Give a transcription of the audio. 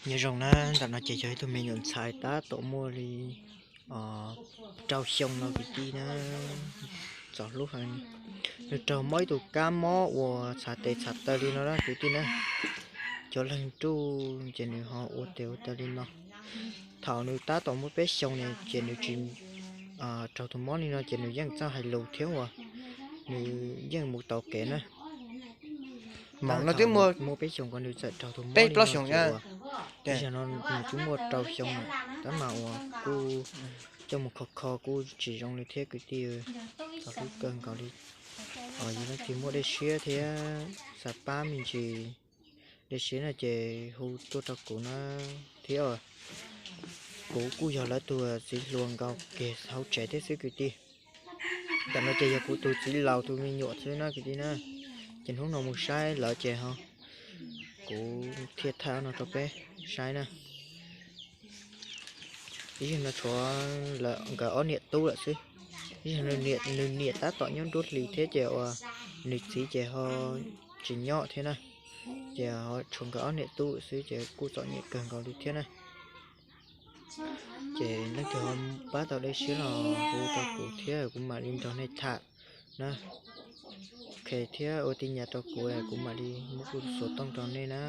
Nyob zoo na, ntawm no ces yog ib tug me nyuam ntxhais tab tom muaj li rau xyoo no kwv tij na. Txom hlub heev, nws raug mob ib tug kab mob uas txhav tes txhav taw li no na kwv tij na. Cov leeg nruj ces nws ho ua tes ua taw li no. Thaum nws tab tom muaj peb xyoo ne ces nws tsis raug tus mob li no ces nws yeej txawj hais lus thiab uas nws yeej mus taus kev na. Maum no twb muaj peb xyoos ko nws txawm raug tus mob li no ces uas ib zaug no nws twb muaj rau xyoo lawm tab mas uas kuj coj mus kho kho kuj tsis zoo li thiab kwv tij. Txom hlub kawg nkaus li. Yus leej twg muaj dej siab thiab xav pab me ntsis dej siab no ces hu tuaj rau kuv na, thiab kuv kuj yog lawv tus txiv hluas nkaus kiag hauv tsev thiab xwb kwv tij. Ntawm no ces yog kuv tus txiv laus tus me nyuam xwb na kwv tij na. Ces hnub no mus saib lawv ces ho kuv thiaj thaij no rau peb saib na. Ib zaug no tshuav nkawd ob niam tub lawm xwb. Ib zaug nws niam tab tom nyob nruab hlis thiab ces uas nws txiv ces ho tsis nyob thiab na. Ces ho tshuav nkawd ob niam tub xwb ces kuj txom nyem kawg nkaus li thiab na. Ces leej twg ho pab tau dej siab los hu rau kuv thiab kuv mam li nrog nej tham na. Ok, thiab ua tij nyas rau kuv, kuv mam li muab kuv xov tooj rau nej na.